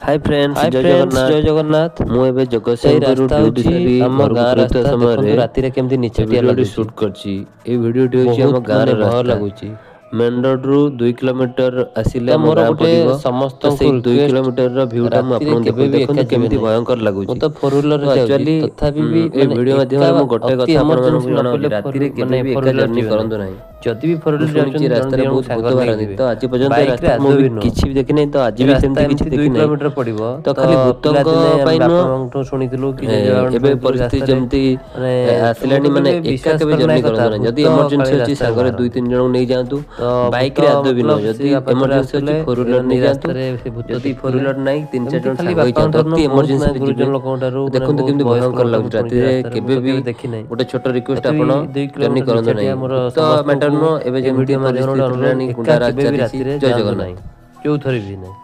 High friends, high ଜୟ friends, Jagannath. ଜୟ ଜଗନ୍ନାଥ। ମୁଁ ଏବେ ତ ଏଇ ଜଗତସିଂହପୁରରୁ ରାସ୍ତା ଡ୍ୟୁଟି ହେଉଛି ସାରି ଆମ ଘରକୁ ଗାଁ ଫେରୁଥିବା ରାସ୍ତା। ଦେଖନ୍ତୁ, ସମୟରେ ରାତିରେ କେମିତି ଏ ନିଛାଟିଆ ଭିଡ଼ିଓଟି ଲାଗୁଛି। ସୁଟ୍ କରିଛି। ଏଇ ଭିଡ଼ିଓଟି ହେଉଛି ଆମ ବହୁତ ଗାଁର ମାନେ ଭୟ ରାସ୍ତା। ଲାଗୁଛି। ମେନ୍ ରୋଡ଼ରୁ 2 କିଲୋମିଟର ଆସିଲେ ତ ଆମ ମୋର ଗାଁ ଗୋଟେ ପଡ଼ିବ। ତ ସମସ୍ତଙ୍କୁ ସେଇ 2 ରିକ୍ୱେଷ୍ଟ, କିଲୋମିଟରର ଭ୍ୟୁଟା ମୁଁ ରାତିରେ ଆପଣଙ୍କୁ କେବେ ଦେଖାଉଛି। ବି ଏକା ଦେଖନ୍ତୁ ଯିବେ କେମିତି ନାହିଁ। ଭୟଙ୍କର ମୁଁ ଲାଗୁଛି। ତ ଫୋର୍ ତ ହ୍ୱିଲରରେ ଯାଉଛି, ଆକ୍ଚୁଆଲି ତଥାପି ବି ଏଇ ମାନେ ଭିଡ଼ିଓ ଏକା ମାଧ୍ୟମରେ ମୁଁ ଗୋଟେ ଅତି କଥା ଏମର୍ଜେନ୍ସି ଆପଣମାନଙ୍କୁ ନ ଜଣାଉଛି, ପଡ଼ିଲେ ରାତିରେ କେବେ ମାନେ ବି ଫୋର୍ ଏକା ହ୍ୱିଲର ଜର୍ଣ୍ଣି ଯିବେ ନାହିଁ। କରନ୍ତୁ ନାହିଁ। ଯଦି ବି ଫୋର୍ ମୁଁ ହ୍ୱିଲର ଶୁଣିଛି ଯାଉଛନ୍ତି, ଜଣେ ରାସ୍ତାରେ ଦୁଇ ଜଣଙ୍କୁ ବହୁତ ଭୂତ ସାଙ୍ଗରେ ବାହାରନ୍ତି। ନେଇଯିବେ। ତ ଆଜି ପର୍ଯ୍ୟନ୍ତ ଏ ବାଇକରେ ରାସ୍ତାରେ ମୁଁ ଆଦୌ ବି ବି ନୁହଁ। କିଛି ବି ଦେଖିନାହିଁ, ତ ଆଜି ଏ ବି ରାସ୍ତା ସେମିତି କିଛି ଏମିତି 2 ଦେଖିନାହିଁ। କିଲୋମିଟର ପଡ଼ିବ। ତ ତ ଖାଲି ଭୂତଙ୍କ ପିଲାଦିନେ ଆମେ ପାଇଁ ବାପା ନୁହଁ, ମାଙ୍କଠୁ ଶୁଣିଥିଲୁ କି ଜେଜେବାପାଙ୍କଠୁ ଏବେ ଶୁଣିଥିଲୁ ପରିସ୍ଥିତି ରାସ୍ତାରେ ଯେମିତି ମାନେ ତ ମୁଁ ଆସିଲାଣି, ତ ମାନେ କେବେ ଏକା ବିଶ୍ୱାସ କେବେ କରେନା ଜର୍ଣ୍ଣି ଏ କଥା, କରନ୍ତୁ ନାହିଁ। ଯଦି ଭୂତ ଏମର୍ଜେନ୍ସି କାଳେ ଅଛି, ରାସ୍ତାରେ ସାଙ୍ଗରେ 2 ବାହାରନ୍ତି। 3 ଜଣଙ୍କୁ ନେଇଯାଆନ୍ତୁ। ତ ଭୂତ ବାଇକରେ ଆଦୌ ବି ନୁହଁ। ମତଲବ ସେ ଯଦି ବାପା ଥରେ ଏମର୍ଜେନ୍ସି ଅଛି, ଆସୁଥିଲେ ଫୋର୍ ହ୍ୱିଲର ମାନେ ନେଇଯାଆନ୍ତୁ। ରାସ୍ତାରେ ସେ ଭୂତ ଯଦି ଫୋର୍ ଦେଖିଥିଲେ। ହ୍ୱିଲର ନାହିଁ, 3 4 ଏମିତି ଜଣ ଖାଲି ସାଙ୍ଗ ବାପାଙ୍କ ହେଇଯାଆନ୍ତୁ। ଠାରୁ ଅତି ନୁହଁ, ବହୁତ ମାନେ ଏମର୍ଜେନ୍ସିରେ ଯିବେ। ଗୁରୁଜନ ଲୋକଙ୍କ ଠାରୁ, ମାନେ ଦେଖନ୍ତୁ ବହୁତ କେମିତି ବୟସ୍କ ଭୟଙ୍କର ଲୋକଙ୍କ ଲାଗୁଛି ଠାରୁ ଶୁଣିଛି ରାତିରେ। ରାସ୍ତାରେ। ମୁଁ କେବେ ତ ବି କେବେ ଦେଖିନାହିଁ। ଗୋଟେ ଛୋଟ ରିକ୍ୱେଷ୍ଟ, ତଥାପି ଆପଣ 2 ଜର୍ଣ୍ଣି କିଲୋମିଟର କରନ୍ତୁ ନିଛାଟିଆ ନାହିଁ। ମୋର ଭୂତ ମ୍ୟାଟର ସମସ୍ତଙ୍କୁ ନୁହଁ, ଏବେ ଏ ଯେମିତି ଭିଡ଼ିଓ ମାଧ୍ୟମରେ ପରିସ୍ଥିତି ଗୋଟେ ଅନୁରୋଧ, ହେଲାଣି, ଏକା ଗୁଣ୍ଡାରାଜ କେବେ ବି ଚାଲିଛି। ରାତିରେ ଜୟ ଯାଆନ୍ତୁ ଜଗନ୍ନାଥ। ନାହିଁ, କେଉଁଥରେ ବି ନାହିଁ।